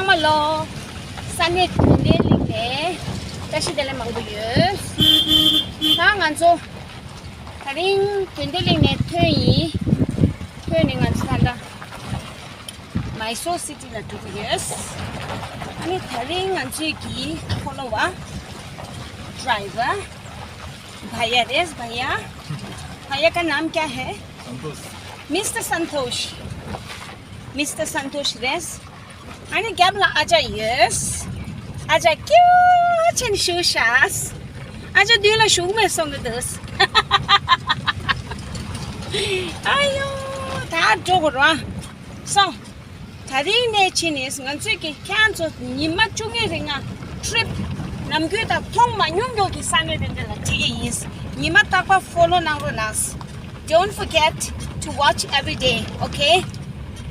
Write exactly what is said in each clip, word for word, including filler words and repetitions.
ཚང་མ་ལོ། ས་གནས་དོན་ལྡན་གླིང་ནས་བཀྲ་ཤིས་བདེ་ལེགས་མང་པོ་ཡོད། ད་ང་ཚོ་དེ་རིང་དོན་ལྡན་གླིང་ནས་ཐོན་ཡིན། ཐོན་ནས་ང་ཚོ་ད་ལྟ་མའི་སོར་སི་ཊི་ལ་འགྲོ་གི་ཡོད། ཨ་ནི་དེ་རིང་ང་ཚོའི་གི་འཁོར་ལོ་བ་ཌི་རའི་ཝར་བྷ་ཡ་རེད། བྷ་ཡ། བྷ་ཡ་ག་ནམ་ཀྱ་ཧེ། སན་ཏོཤ། མིས་ཊར་སན་ཏོཤ། མིས་ཊར་སན་ཏོཤ་རེད། ཨ་ནི་རྒྱབ་ལ་ཨ་ཅག་ཡོད། ཨ་ཅག་སྐྱིད་ཆེན་བཞུགས་ཤག་ཨ་ཅག་མདུན་ལ་བཞུགས་མེད་སོང་གི་འདུག་ཨ་ཡོ། ད་འགྲོ་དགོས་ར། སོང་། ད་རིང་ནས་ཕྱིན་ནས་ང་ཚོས་ཀྱི་ཁྱེད་ཚོ་ཉི་མ་བཅུ་གཉིས་རིང་ང་ཊི་རིབ་ནམ་རྒྱུན་དང་མཐོང་མ་མྱོང་མྱོང་གི་ས་གནས་དེ་འདྲ་ལ་ཁྲིད་ཀྱི་ཡིན། ཉི་མ་རྟག་པར་ཕོ་ལོ་གནང་རོགས་གནང་། Don't forget to watch every day, okay?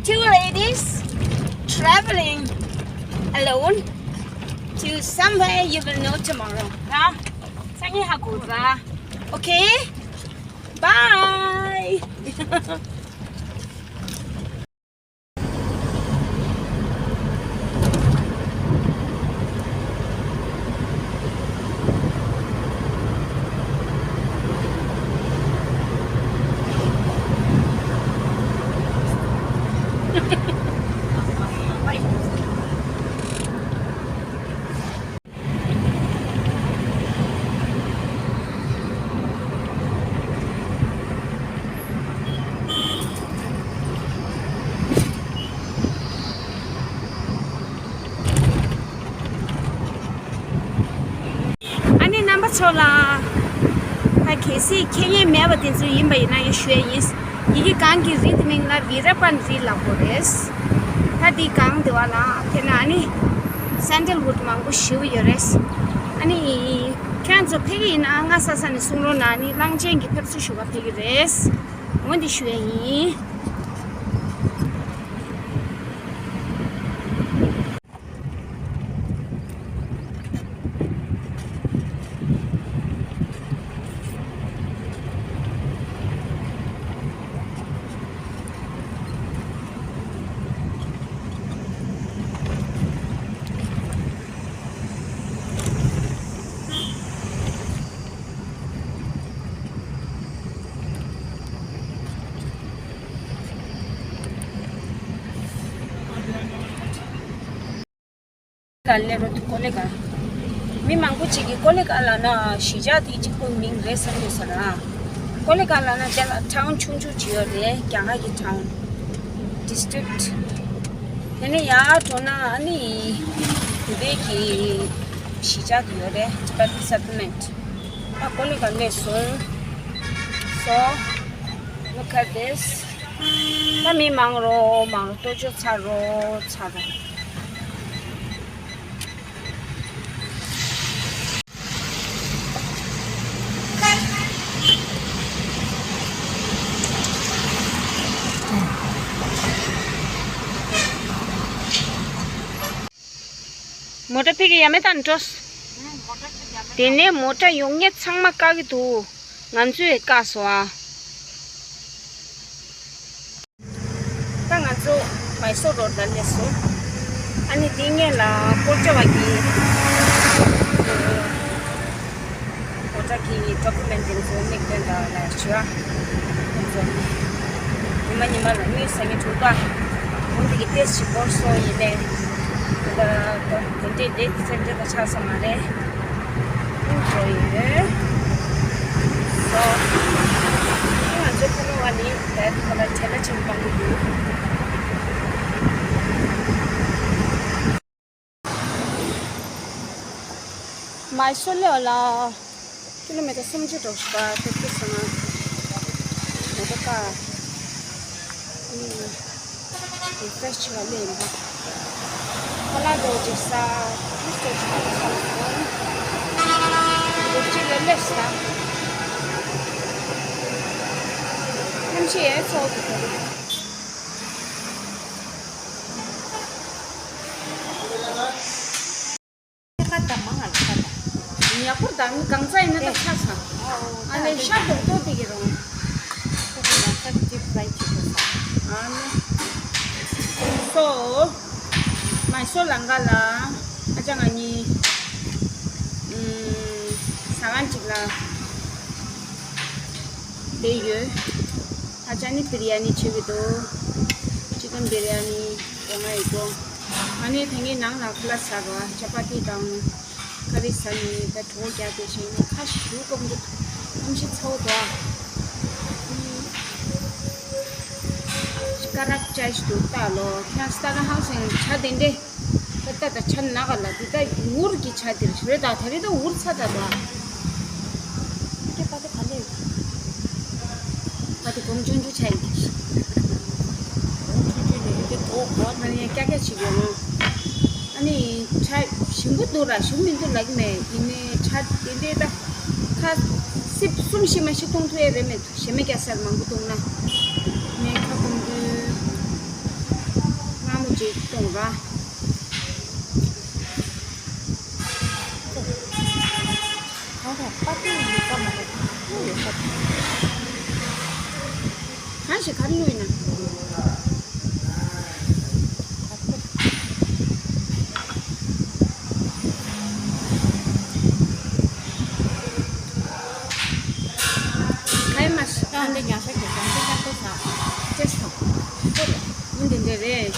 Two ladies traveling alone to somewhere you will know tomorrow. ཧ། སང་ཉིན་ཧ་གོ་ར། Okay? Bye. ཨ་ནི་རྣམ་པ་ཚོ་ལ། ད་གལ་སྲིད་མཁྱེན་ཡས་མེད་པ་དེ་ཚོ་ཡིན་པ་ཡིན་ན་ཡང་ཞུ་ཡས་ཡིན། ཡི་གེ་སྒང་གི་རི་དེ་མིང་ལ་བི་ར་པན་རི་ལབ་དགོས་རེད། ད་འདི་སྒང་དེ་བ་ལ་དེ་ན་ཨ་ནི་སན་ཌལ་ཝུཌ་མང་པོ་ཞེ་པོ་ཡོད་རེད། ཨ་ནི་ཁྱེད་ཚོ་ཕེབས་ཀྱི་ཡིན་ན་སྔ་ས་ས་ནས་གསུང་རོགས་གནང་། ཨ་ནི་གླང་ཆེན་གྱི་ཕེབས་བསུ་ཞུ་ག་ཕེབས་ཀྱི་རེད། འོ་འདི་ཞུ་ཡས་ཡིན། ལ་སླེབས་རོགས་འདུག་ཀོ་ལི་གྷལ། མི་མང་པོ་ཅིག་གིས་ཀོ་ལི་གྷལ་ལབ་ན་གཞིས་ཆགས་དེ་གཅིག་པོ་མིང་རེད་བསམ་གྱི་ཡོད་ས་རེད། ཀོ་ལི་གྷལ་ལབ་ན་དེ་ལ་ཊའུན་ཆུང་ཆུང་ཅིག་ཡོད་རེད། རྒྱ་གར་གྱི་ཊའུན། ཌིས་ཊྲིཀ། དེ་ནས་ཡར་འགྲོ་ན་ཨ་ནི་བོད་པའི་གི་གཞིས་ཆགས་དེ་ཡོད་རེད། Tibetan settlement། ཨ་ཀོ་ལི་གྷལ་སླེབས་སོང་། So, look at this. ད་མི་མང་རོ་མང་རོ། ལྟོ་ཆོས་ཚ་རོ་ཚ་རོ། མོ་ཊ་ཕ་གི་ཡ་མེད་དང་འགྲོ། དེ་ནས་མོ་ཊ་ཡོང་ཉེ་ཚང་མ་བཀག་གི་འདུག་ང་ཚོས་བཀག་སོང་ཨ། ད་ང་ཚོ་མའི་སོར་རོ་ཌ་ལ་སླེབས་སོང་། ཨ་ནི་འདི་སྔོན་ལ་ཀོལ་ཅ་བ་གི་ཀོལ་ཅ་གི་ཌོ་ཀུ་མེན་ཊི་དེ་ཚོ་མིག་སྟོན་དང་ལ་ཞུ་བ། ཁོང་ཚོ་ཉི་མ་ཉི་མ་ལ་དངུལ་ཟ་མཁན་འདུག་ག་འོ་འདི་གི་ཏེས་ཞིག་སྐོར་སོང་ཡིན་ནས། ད་ད་དེ་འདྲའི་ཌེ་ཊ་སེན་ཊར་ལ་ཆགས་ས་མ་རེད། འགྲོ་ཡོད། སོ། ང་ཚོ་ཁོ་ལོ་བ་ནི་བལ་ཁོ་ལ་བྲེལ་བ་ཆེན་པོ་གཏོང་གི་འདུག་མའི་སོར་ལ་ཀི་ལོ་མི་ཊར་སུམ་ཅུ་འགྲོ་ཤག་པ་དེ་དུས་སོང་ན་མོ་ཊ་ཀ་ཨ་ནི། རི་ཕེ་རེཤ་བྱེད་པ་ལས་ཡིན་པ། ཁ་ལག་འགྲོ་རྒྱུ་ས། ཨ་ནི་སྟོད་ཆུ་ཁ་ལ་ས་ལ་སོང་། འགྲོ་རྒྱུ་ལས་ལས་ས། ཁམས་ཤེས་ཡས་ཚོགས་ཀྱི་འགྲོ་རྒྱུ། ཁ་ད་མང་ང་ལ་ཁ་ད། ཉག་པོ་དང་གང་ཚ་ཡིན་ན་ད་ཆ་ཚང་། ཨ་ནི་ཤ་དོག་དོག་དེ་གི་རུང་། ཁོ་གི་ནང་ས་ཀི་ཅིག་ཕ་རའི་བྱེད་དགོས་ས། ཨ་ནི། སོ། མ་ ང་ཚོ་ལམ་ཁ་ལ་ཨ་ཅག་ང་གཉིས་ཨམ་ཟ་ཁང་ཅིག་ལ་བསྡད་ཡོད། ཨ་ཅག་ནི་བི་རི་ཡ་ནི་བྱེད་ཀྱི་འདུག་ཅི་ཀན་བི་རི་ཡ་ནི་སྒོ་ང་ཡོད་གོ་ང་ནི་ད་ངའི་ནང་ལ་ཁ་ལག་ཟ་ག་ཅ་པ་ཏི་དང་ཀ་རི་ཟ་ནི་ད་གྲོགས་རྒྱག་དེ་བྱས་ནས་ཁ་ཞུ་ཀོམ་གི་གནམ་གཤིས་ཚ་བོ་དོ། ཀ་རག་ཅ་ཞིག་འདུག་ལྟ་ལོ། ཁྱེད་རང་ལྟ་ན་ཧང་སང་ཆ་དེ་འདྲས། ད་ལྟ་ད་ཆ་ནག་ལ་འདི་ལྟ་འུར་གྱི་ཆ་དེར་ཞུ་རེད། ད་ད་རེད་ད་འུར་ཚ་ད་ད། ཀྱེ་པ་དེ་ག་ལེ། པ་དེ་གོང་ཆུང་ཆུང་ཆ་ཡིན་གྱི། གོང་ཆུང་ཆུང་ནས་ཡོད་དེ་དོ་གོ་ཨ་ནི་ཀྱ་ཀྱ་ཞིག་ཡོང་། ཨ་ནི་ཆ་ཞིམ་པོ་འདུག་ར་ཞིམ་མི་འདུག་ལབ་ཀྱི་མེད། ཡིན་ནའི་ཆ་དེ་འདྲས་ད་ཁ་སིབ་གསུམ་བཞི་མ་ཞིག་གཏོང་ཐུབ་ཡས་རེད་མེད། ཞེ་མེད་རྒྱ་སར་མང་པོ་བཏུང་ན། ངས་ཁ་སྐོམ་དུས་མངར་མོ་ཅིག་བཏུང་ར། ད་ད་པ་ཏི་ཡི་ཀ་མ་རེད། ཡོད་ས་གང་ཞིག་གར་ཡོད་ན། ག་ཡི་མ་ཤི། ཨ་འདི་ཉག་ཤ་གི་གང་ཤ་ཤ་ཏོ་ས། ཅེས་སོ། མི་འདི་འདྲ་རེད།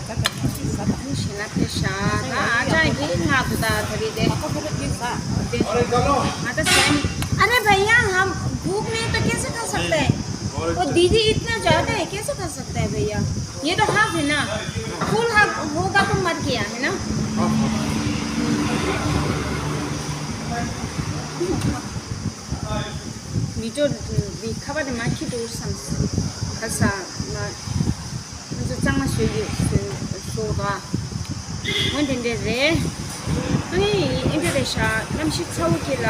ད་ག་ཤ་ཤ་ས་ད། མི་ཤི་ན་ཕེ་ཤ། ད་ཨ་ཅག་གི་ང་དུ་ད་ད་རེད་དེ། ཨ་ཁོ་ཁོ་ཁོ་ཅི་ས། དེ་ང་ད་སེམས། अरे भैया, हम भूख में तो कैसे खा सकते हैं? वो दीदी इतना ज्यादा है, कैसे खा सकते हैं भैया? ये तो हाफ है ना, फुल हाफ होगा तो मर गया है ना। མི་འགྲོ་བའི་ཁ་པར་དེ་མ་ཁྱི་འགྲོ་བསམ། ཁ་ས་མ། ང་ཚོ་གཙང་མ་བཟོས་ཡོད་བཟོས་བཟོ་བ། འོན་ཏེ་འདྲ་རེད། ཨ་ནི་ཨེ་འདྲ་རེད་ཤག་གནམ་གཤིས་ཚ་བོ་ཁྱེད་ལ་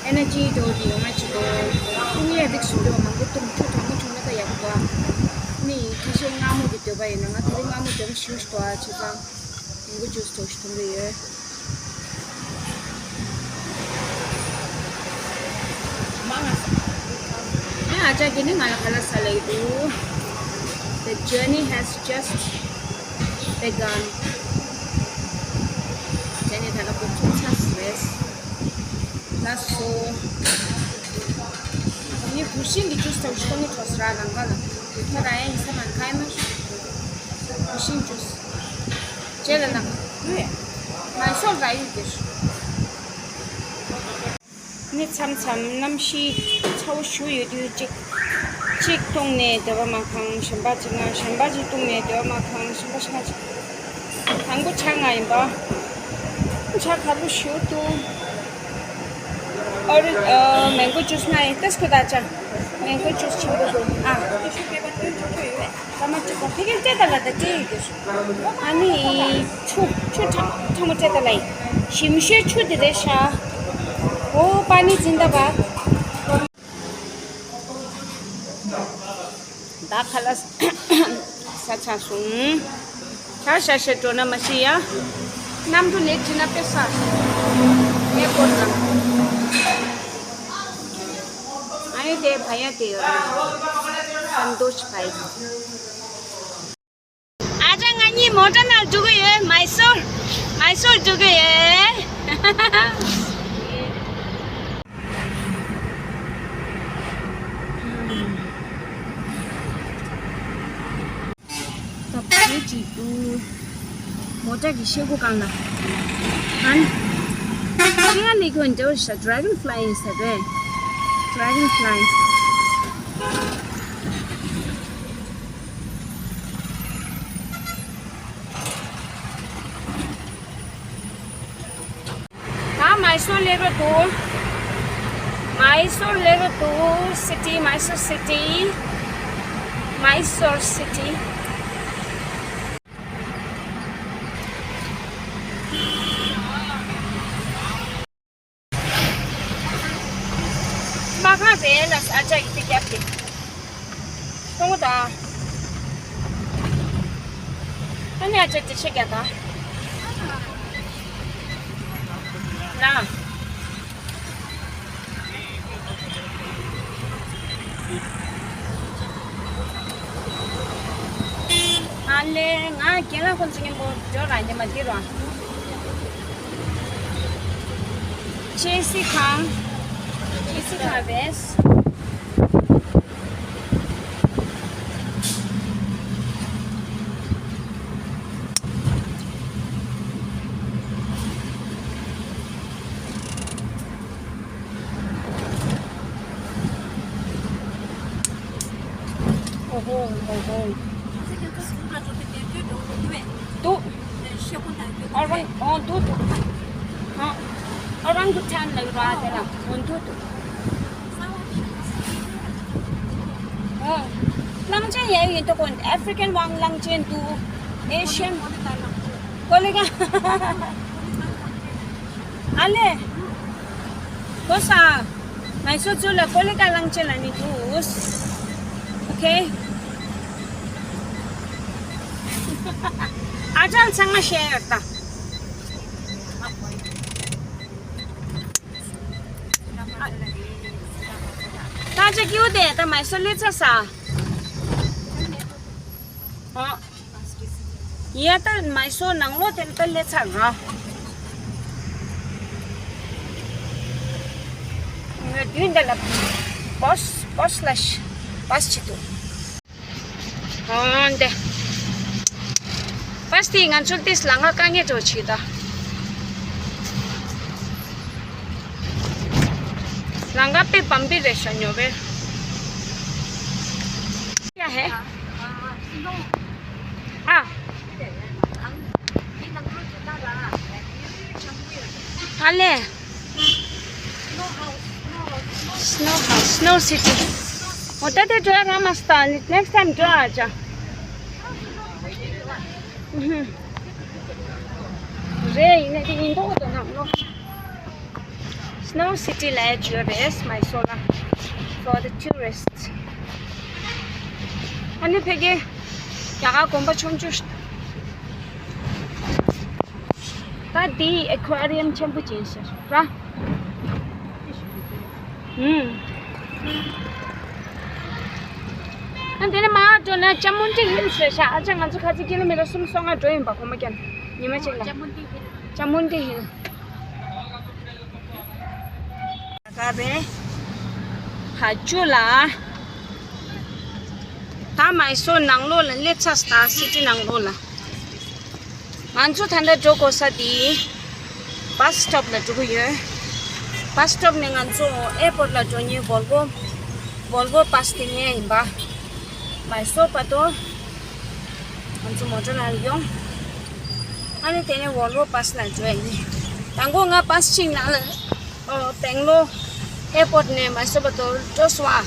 ཨེ་ནར་ཇི་འགྲོ་དེ་ཡོང་མ་ཅི་འགྲོ། ཨ་ནི་ཡ་རིགས་སུ་འགྲོ་མང་པོ་བཏུང་ཆུ་གྲང་མོ་བྱུང་ན་ད་ཡག་པོ་འདུག་ཨ་ནི་ཁ་ཤས་མངར་མོ་གི་འདོད་པ་ཡོད་ན་ང་དེ་རིང་མངར་མོ་འདོད་པ་ཞེ་པོ་ཞིག་འདུག་ཨ་བྱས་ཙང་མེང་གོ་ཇུས་འདྲ་བོ་ཞིག་འཐུང་གི་ཡོད། ཨ་ཅག་གིས་ནི་ང་ལ་ཁ་ལག་ཟ་ལབ་ཀྱི་འདུག The journey has just begun. ཇར་ནི་ད་ལྟ་འགོ་ཚུགས་ཚར་རེད། ལགས་སོ། ངས་གུ་ཤིང་གི་ཇུས་འདྲ་བོ་ཞིག་འཐུང་གི་འགྲོ་ས་ར་ལམ་ཁ་ལ། ཁྱོད་རང་ཡང་ཡིན་ས་མ་ཁ་ཡིན་ན། གུ་ཤིང་ཇུས། རྗེས་ལ་ན། མ་སོར་ར་ཡོད་ཀྱི། ནི་མཚམས་མཚམས་གནམ་གཤིས་ཚ་བོ་ཞུ་ཡོད་དུས་གཅིག་གཅིག་བཏུང་ནས་སྡོད་པ་མ་ཁང་གཞན་པ་གཅིག་ན་གཞན་པ་གཅིག་བཏུང་ནས་སྡོད་པ་མ་ཁང་གཞན་པ་ཤ་གཅིག་དང་པོ་ཆ་ང་ཡིན་པ། ཆ་ཁ་པོ་ཞུ་ཏུ། ཨོ་རི་ཨ་མེང་གོ་ཇུས་ང་ཡིན་ཏེ་སྐུ་ད་ཅག་མེང་གོ་ཇུས་ཆེན་པོ་འདུག་ཨ། ཀ་མ་ཅིག་གོ་ཕི་གིན་ཏེ་ད་ལ་ད་ཏེ་ཡི་གེ་ཨ་ནི་ཆུ་ཆུ་ཁྲ་ཁྲ་མོ་ཏེ་ད་ལ་ཡི་ཞིམ་ཤོས་ཆུ་དེ་རེད་ཤག་འོ་པ་ནི་འཛིན་ད་བ། ད་ཁ་ལག་ས་ཆ་སོང་། ཤ་ཤ་ཤ་འགྲོ་ན་མ་ཤི་ཡ། གནམ་གྲུ་ལས་བྲིས་ན་དཔེ་ས། ངས་བཀོད་ལ། ཨ་ཡེ་དེ་བ་ཡ་དེ་ཡོད་རེད། ས་མདོ་ཞིག་བ་ཡི། ཨ་ཅག་ང་གཉིས་མོ་ཊ་ནང་འགྲོ་གི་ཡོད། མའི་སོར། མའི་སོར་འགྲོ་གི་ཡོད། ད་བར་གཅིག་ཏུ་མོ་ཊ་གི་ཤེལ་སྒོ་སྒང་ལ་ཧན། ཧེ་ཡ་ལི་ཁོན་ཏོ་ཤ་dragonfly is a ray. Dragonfly. ད་མའི་སོར་སླེབས་འགྲོ་འདུག་མའི་སོར་སླེབས་འགྲོ་འདུག city, Mysore city, Mysore city. མ་གང་རེད་ལ་ཨ་ཅག་གི་དེ་རྒྱབ་དེ། གཏོང་གོ་ད། ཨ་ནི་ཨ་ཅག་དེ་ཆེ་རྒྱ་ད། ལ། ལས་ང་རྒན་ལགས་ཁོང་ཚོ་མཉམ་པོ་འགྲོ་ར་ཉི་མ་འདི་ར། ཆེ་སི་ཁང་། ཆེ་སི་ཁང་རེད། ཨོ་ཧོ་ཨོ་ཧོ། འདུག་ཨོ་རང་ཨོ་འདུག་འདུག་ཨོ་རང་གི་ཐན་ལ་ར་དེ་ལ་ཨོ་འདུག་འདུག་ཨོ། གླང་ཆེན་ཡང་ཡིན་འདུག་ཨོ་ཨ་ཧྥི་རི་ཀན་ཝང་གླང་ཆེན་འདུག་ཨེ་ཤི་ཡན་ཀོ་ལི་ག་ཨ་ལེ། གོ་ས། ང་ཚོ་ཚོ་ལ་ཀོ་ལི་ཀ་གླང་ཆེན་ལ་ནི་འདུག་ཨོ་ཁེ། ཨ་ཅག་ཚང་མ་བཤད་ཡོད་ད། ད་ཅག་ཀིའུ་དེ་ད་མའི་སོར་སླེབས་ཚར་ས། ཨ། ཡ་ད་མའི་སོར་ནང་ལོགས་དེ་ད་སླེབས་ཚར་ར། ངས་མདུན་དེ་ལ་བཱས་བཱས་ལ་བཱས་བྱེད་དུ། ཨོ་འདི། བཱས་དེ་ང་ཚོ་ཏིས་ལམ་ཁ་དཀའ་ངལ་འགྲོ་ཆེ་ད། ལམ་ཁ་དཔེ་བམ་པི་རེད་ཤག་ཉོ་བའི། ཡ་ཧེ། ཨ། ཨ་ལེ། Snow House, Snow City. འོ་ད་དེ་འགྲོ་ཡ་རག་མ་སོང་། Next time འགྲོ་ཨ་ཅག་རེད། ཡིན་ནའི་དེ་ཡིན་མདོག་འདུག་ནམ་ལོ། Snow City ལབ་ཡ་ཅིག་ཡོད་རེད་མའི་སོར་ལ། For the tourists. ཨ་ནི་ཕ་གི་རྒྱ་གར་དགོན་པ་ཆུང་ཆུང་ཞིག་ད་འདི་ཨེ་ཁུ་ཨ་རི་ཡམ་ཆེན་པོ་ཅིག་ཡིན་ཤག་ར། ཨུམ། ཨ་དེ་ནས་མར་འགྲོ་ན་ཅ་མུན་ཌི་ཧིལ་ཟེར་ཤག་ཨ་ཅག་ང་ཚོ་ཁ་ཚིག་ཀི་ལོ་མི་ཊར་སུམ་སོ་ལྔ་འགྲོ་ཡིན་པ་གོ་མ་ཀྱང་ཉི་མ་གཅིག་ལ། ཅ་མུན་ཌི་ཧིལ། ཅ་མུན་ཌི་ཧིལ། ད་ག་རེད། ཧ་ཅུ་ལ། ད་མའི་སོར་ནང་ལོགས་ལ་སླེབས་ཚར་ད་སི་ཊི་ནང་ལོགས་ལ། ང་ཚོ་ད་ལྟ་འགྲོ་དགོས་ས་དེ་བཱས་སི་ཊོབ་ལ་འགྲོ་གི་ཡོད། བཱས་སི་ཊོབ་ནས་ང་ཚོ་ཨེར་པོར་ཊི་ལ་འགྲོ་མཁན་བོལ་བོ། བོལ་བོ་བཱས་དེ་ནས་ཡིན་པ། མའི་སོར་བར་དུ་ང་ཚོ་མོ་ཊ་ནང་ལ་ཡོང་། ཨ་ནི་དེ་ནས་བོལ་བོ་བཱས་ལ་འགྲོ་ཡ་ཡིན། དང་པོ་ང་བཱས་གཅིག་ནང་ལ། ཨོ། སྦེང་ལོར་ཨེར་པོར་ཊི་ནས་མའི་སོར་བར་དུ་འགྲོ་སོང་ཨ།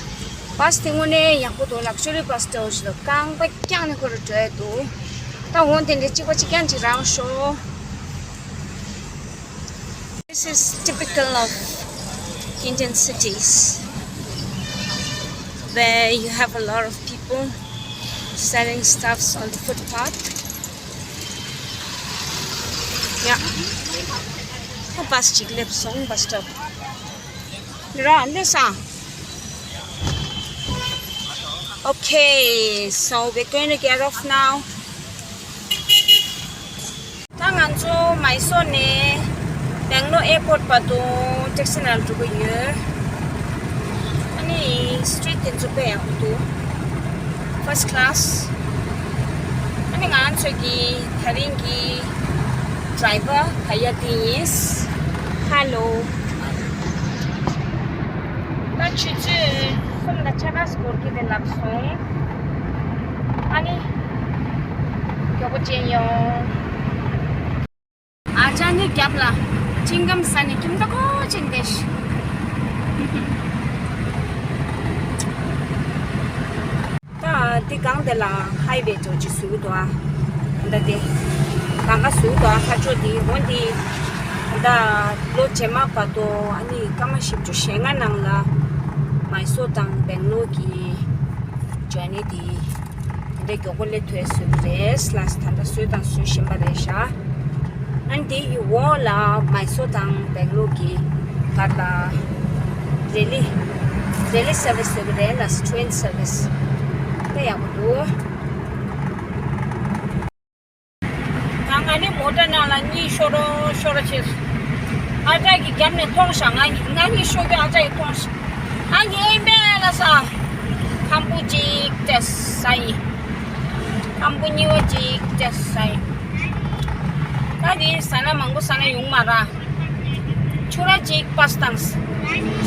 བཱས་དེ་དངོས་གནས་ཡག་པོ་འདུག་ལག་ཇོ་རི་བཱས་འདྲ་བོ་ཞིག་འདུག་རྐང་པ་བརྐྱངས་ནས་ཁོ་རང་འགྲོ་ཡ་འདུག་ད་འོང་དེ་འདྲ་གཅིག་པ་གཅིག་རྐྱང་ཅིག་རག་ཤོག This is typical of Indian cities where you have a lot of people selling stuffs on the footpath. Yeah. ད་བཱས་གཅིག་སླེབས་སོང་། བཱས་སི་ཊོབ་ར་སླེབས་སོང་། Okay, so we're going to get off now. ད་ང་ཚོ་མའི་སོར་ནས་སྦེང་ལོར་ཨེར་པོར་ཊི་བར་དུ་ཊེག་སི་ནང་འགྲོ་གི་ཡོད། ཨ་ནི་སི་ཊི་རིཊ་དེ་ཚོ་དཔེ་ཡག་པོ་འདུག་ཕར་སི་ཊི་ཀི་ལཱ་སི། ཨ་ནི་ང་ཚོ་གི་དེ་རིང་གི་ཌི་རའི་ཝར་ཕ་ཡ་དེ་ཡིན། ཧེ་ལོ། ད་ཆུ་ཚོད་གསུམ་དང་ཕྱེད་ཀ་འགོར་གྱི་རེད་ལབ་སོང་། ཨ་ནི་མགྱོགས་པོ་ཅན་ཡོང་། ཨ་ཅག་ནི་རྒྱབ་ལ་ཅིང་ཀམ་ཟ་ནས་ཁྱིམ་ཐོག་ཁོ་ཅིག་བསྡད་ཤག་ད་འདི་སྒང་དེ་ལ་ཧའི་ཝེ་ཚོ་ཅིག་བཟོས་འདུག་ཨ། ད་དེ་ལམ་ཁ་བཟོས་འདུག་ཨ། ཁ་ཕྱོགས་འདི་འོ་འདི་ད་ལོ་རྗེས་མ་བར་དུ་ཨ་ནི་སྐར་མ་བཞི་བཅུ་ཞེ་ལྔ་ནང་ལ་མའི་སོར་དང་སྦེང་ལོར་གྱི་ཇར་ནི་འདི་འདི་མགྱོགས་པོ་སླེབས་ཐུབ་ཡ་བཟོས་ཀྱི་རེད་ལབ། ད་ལྟ་བཟོས་དང་བཟོ་བཞིན་པ་རེད་ཤག་ཨ་ནི་དེ་ཡི་འོག་ལ་མའི་སོར་དང་སྦེང་ལོར་གྱི་བར་ལ་རེ་ལི་རེ་ལི་སར་བིས་བཟོས་ཀྱི་རེད་ལབ། ཊེ་རེན་སར་བིས་དཔེ་ཡག་པོ་འདུག་ཨ་ཅག་ནང་ལ་གཉིད་ཤོར་རོ་ཤོར་རོ་བྱས། ཨ་ཅག་གིས་རྒྱབ་ནས་མཐོང་ཤག་ང་གཉིད་ང་གཉིད་ཤོར་རྒྱུ་ཨ་ཅག་གིས་མཐོང་ཤག་ཨ་ངའི་མེ་ལ་ས། ཁམ་བུ་གཅིག་སྤྲད་ས་ཡིན། ཁམ་བུ་གཉིས་པ་གཅིག་སྤྲད་ས་ཡིན། ད་དེ་ཟ་ན་མང་པོ་ཟ་ན་ཡོང་མ་ར། ཆུ་ར་གཅིག་པས་བཏང་།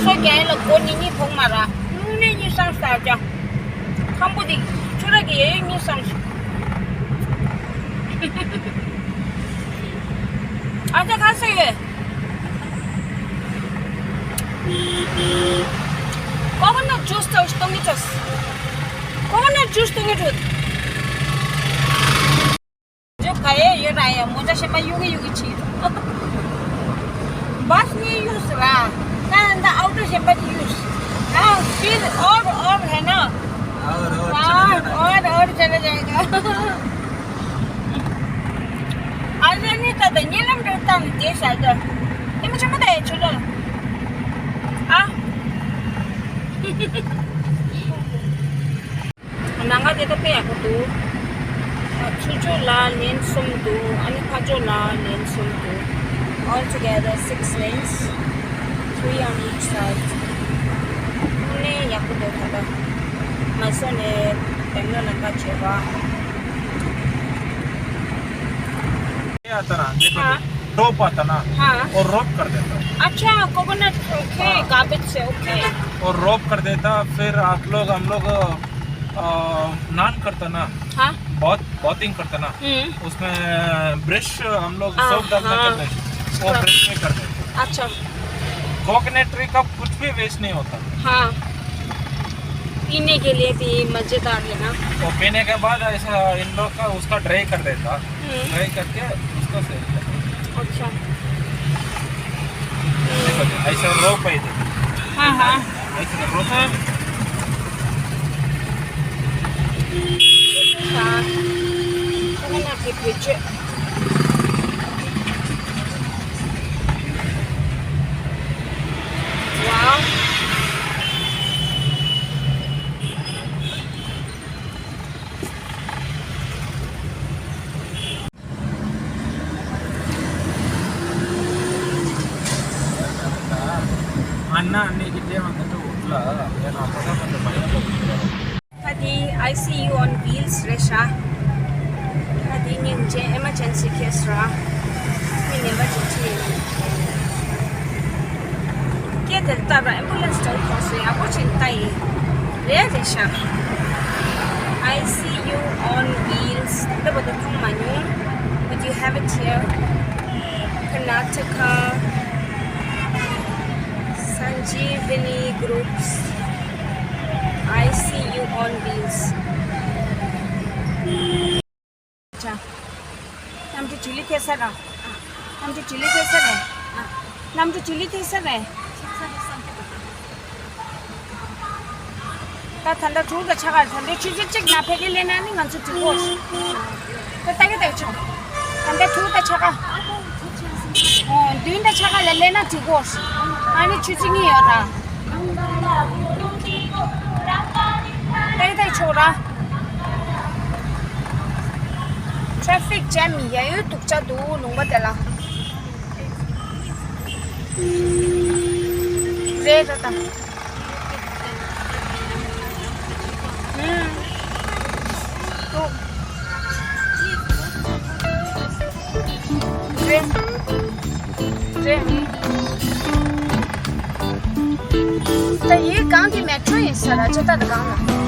སོ་རྒྱག་ཡ་ལ་སྒོ་གཉིས་གཉིས་ཕོག་མ་ར། དངོས་གནས་གཉིད་སངས་ས་ཀྱང་། ཁམ་བུ་དེ་ཆུ་ར་གི་ཡ་ཡོད་གཉིད་སངས་སོང་། ཨ་ཅག་ཁ་ཟས་ཡོད། ཀོ་ཀོ་ནཊ་ཇུས་དང་གཏོང་གི་ཅོས། ཀོ་ཀོ་ནཊ་ཇུས་གཏོང་གི་འདུག་ཇོ་ག་ཡེ་ཡོད་ར་ཡ་མོ་ཅག་ཤེས་པ་ཡུག་གི་ཡུག་གི་ཆི། བས་གཉིས་གཡུགས་སོང་ར། ད་ད་ཨའུ་ཊར་ཤེས་པ་གཉིས་གཡུགས། ད་ཕིར་ཨོར་ཨོར་ཧེ་ན། ཨོར་ཨོར་ཨོར་ཨོར་ཅ་ལ་ཅ་ལ། ཨ་ཟེར་ནི་ད་ད་ཉེ་ལམ་རེ་བཏང་ནས་བསྡད་བཞག་ད། ཉི་མ་ཆེན་མོ་ད་ཡ་ཆུ་ལོ། ཨ། ནང་ང་དེ་ད་དཔེ་ཡག་པོ་འདུག་ཚུར་ཕྱོགས་ལ་ལེན་གསུམ་འདུག་ཨ་ནི་ཕར་ཕྱོགས་ལ་ལེན་གསུམ་འདུག All together six lanes, three on each side. དངོས་གནས་ཡག་པོ་འདུག་ད་ལྟ་མ་སོ་ནས་བེང་ལོར་ལམ་ཁ་བརྗེས་པ། ये आता ना, देखो, हाँ। रोप आता ना, हाँ। और रोप कर देता। अच्छा, कोकोनट, ओके, हाँ। गार्बेज से, ओके। और रोप कर देता, फिर आप लोग, हम लोग, अ, नान करता ना, हाँ। बहुत, बाथिंग करता ना, हम्म। उसमें ब्रश हम लोग हाँ, सोप डालता हाँ। करते हैं, वो स्क्रब। ब्रश में कर देते। अच्छा। कोकोनट ट्री का कुछ भी वेस्ट नहीं होता। हाँ। पीने के लिए भी मज़ेदार है ना। वो पीने के बाद ऐसा इन लोग का उसका ड्राई कर देता। हम्म। फ्राई करके उसको सेल करते हैं। अच्छा। देखो, ऐसा रोप है इधर। हाँ, हाँ। ऐसा रोप है। हाँ। Wow. அண்ணா அன்னைக்கு விஜய் வந்துட்டு விடல. ஏன்னா அப்பதான் கொஞ்சம் பயம். ད་དེ་I C U on wheels རེད་ཤག་ད་དེ་སྙིང་རྗེ་emergency case ར། མི་ངན་པ་ཅིག་ཅིག་སྐད་དེར་ལྟ་ར་ཨེམ་བུ་ལན་སི་འདྲ་བོ་ཐོགས་སོང་། ཡག་པོ་ཅིག་ལྟ་ཡིན། རེད་རེད་ཤག I C U on wheels འདི་བར་དུ་མཐོང་མ་མྱོང་། But you have it here. Karnataka Sanjeevani Groups I C U on wheels. ཅ། གནམ་གྲུ་ཇི་ལི་ཐེ་ས་ར། གནམ་གྲུ་ཇི་ལི་ཐེ་ས་རེད། གནམ་གྲུ་ཇི་ལི་ཐེ་ས་རེད། ད་ད་ལྟ་དྲུག་དང་ཕྱེད་ཀ་རེད། ད་ལྟ་ཆུ་ཚོད་གཅིག་ནང་ཕ་གིར་སླེབས་ན་ནི་ང་ཚོ་འགྲིག་གོ། ད་ལྟ་གི་ད་ཆུ། ད་ལྟ་དྲུག་དང་ཕྱེད་ཀ། ཨོ། བདུན་དང་ཕྱེད་ཀ་ལ་སླེབས་ན་འགྲིག་གོ། ཨ་ནི་ཆུ་ཚོད་གཉིས་ཡོད་ར། ད་གི་ད་ཆོག་ར། ཊེ་ཕིག་ཇེམ་ཡ་ཡོད་འདུག་ཅག་འདུག་ལུང་པ་དེ་ལ། རེད་རེད་ད། ཨུམ། འདུག་རེད། རེད། ད་ཡིག་སྒང་དེ་མེ་ཊྲོ་ཡིན་ས་ར་ཅེ་ད་ད་སྒང་ལ།